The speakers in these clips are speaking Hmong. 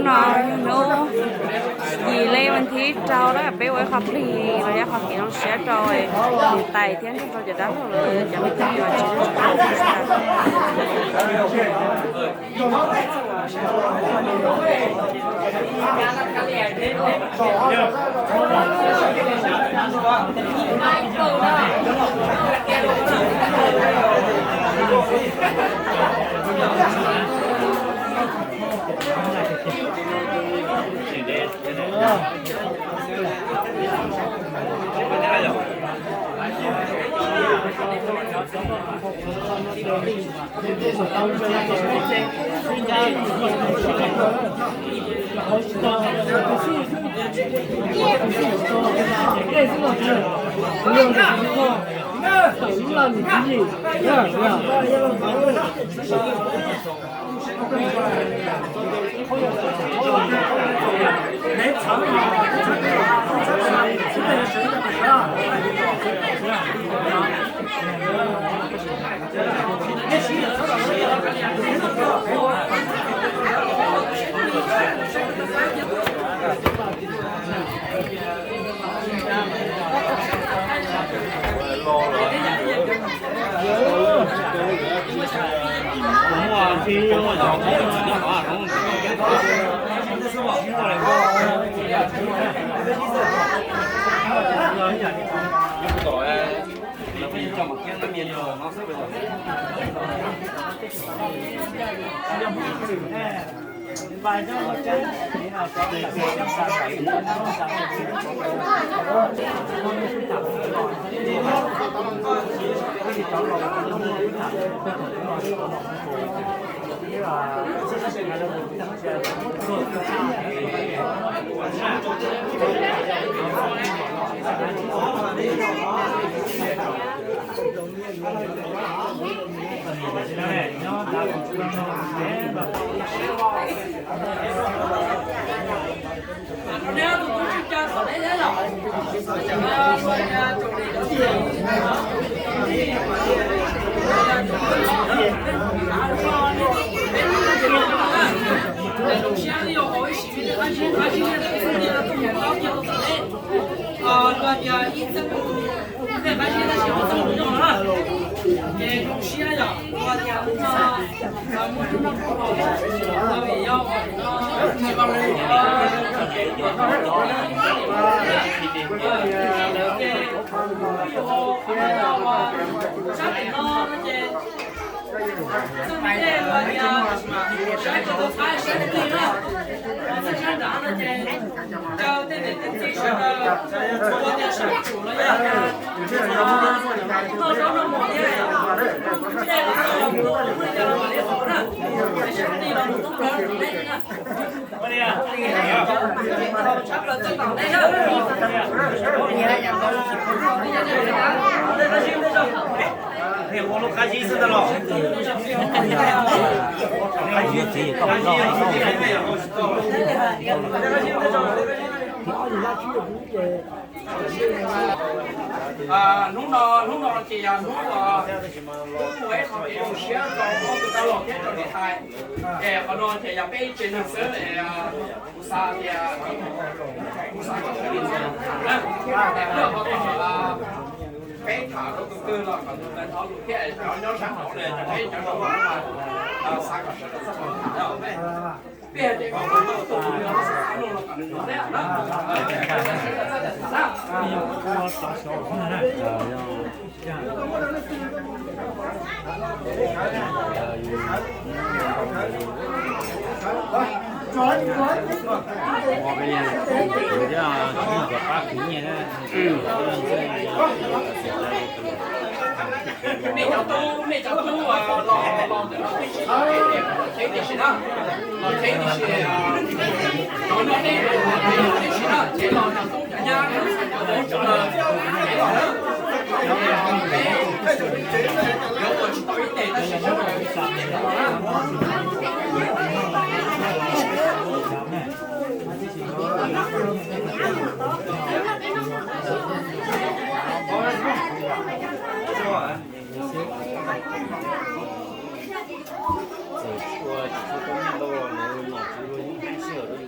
No yog hnub yim li vas thib rau na, peb ua ib qho plig los yog qhov kev zoo siab rau niam tais thiab nrog rau cov dab laug lawv cov me tub me nyuam tsis Hnub no, hnub no ces yog hnub uas mus ua ib qho kev zoo siab rau ob tug dab laug thiab rau niam tais. Es qhov no ces yog peb ib tsev neeg xwb es kuv xav tias kuv xav kom peb li txog tham na. Es kuv xav kom peb tham rau tus twg los kom tus ntawd hnov lus thiab cov nyob sab hauv na, cov peb cov no xav kom sawv daws txog tham na. Peb hais tias kom tus tus tus no xav tham no los kom nws hnov thiab na. Nej cov tub, nej cov tub los los ntawm no tib si, los cheeb tib si na, los cheeb tib si, cov nyob deb tib si na, ces los cov tub cov nyab cov tub cov, ces los na. Yuav ua tsis tau ib teg tab sis sawv daws los na. Ua tsis tau tau nyiaj ntau los nws nom tswv ua ib sij hawm rau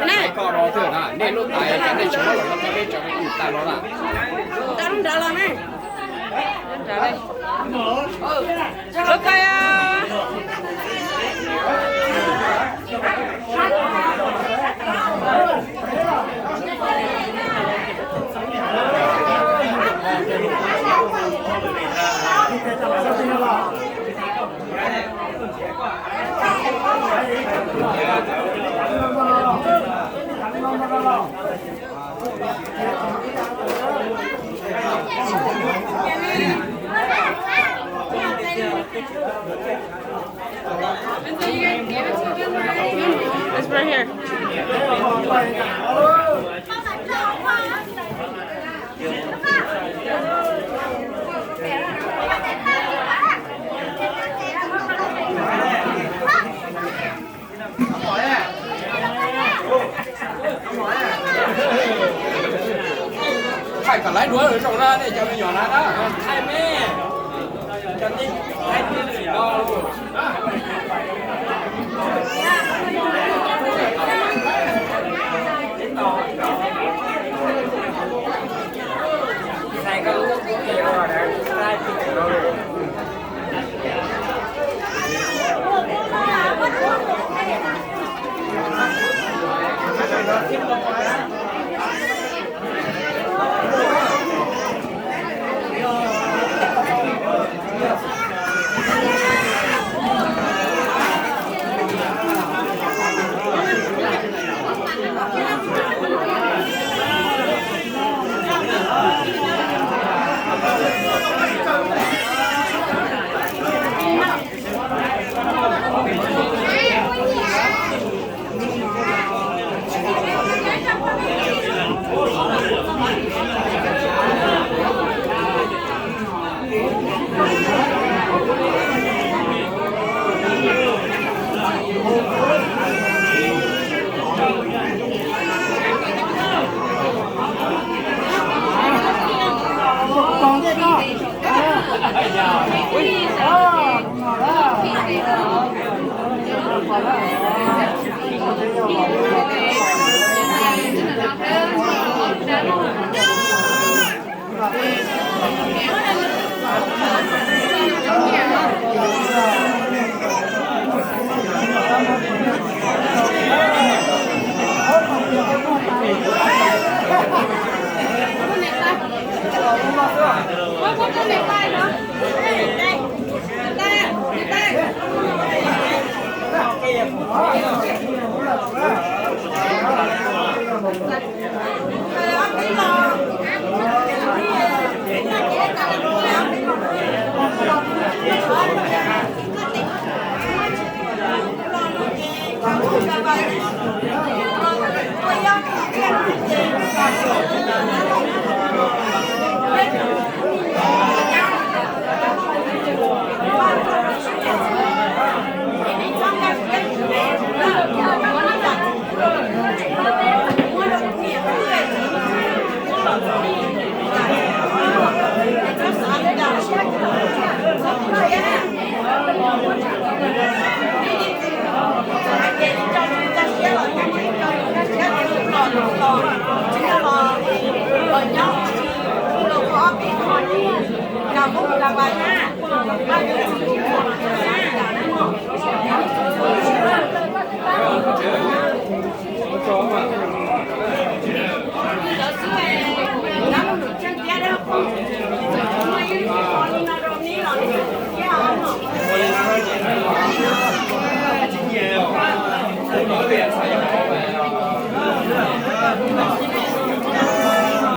Nej koj no thiab na, nej lub tais nej tsis muab los no peb tso peb tas los na. Tau lub nrad los ne. Lub tais. It's right here. Thaij kom laiv duav zoo na, nej cov me nyuam na, thaij me. Cov tib thaij tib no.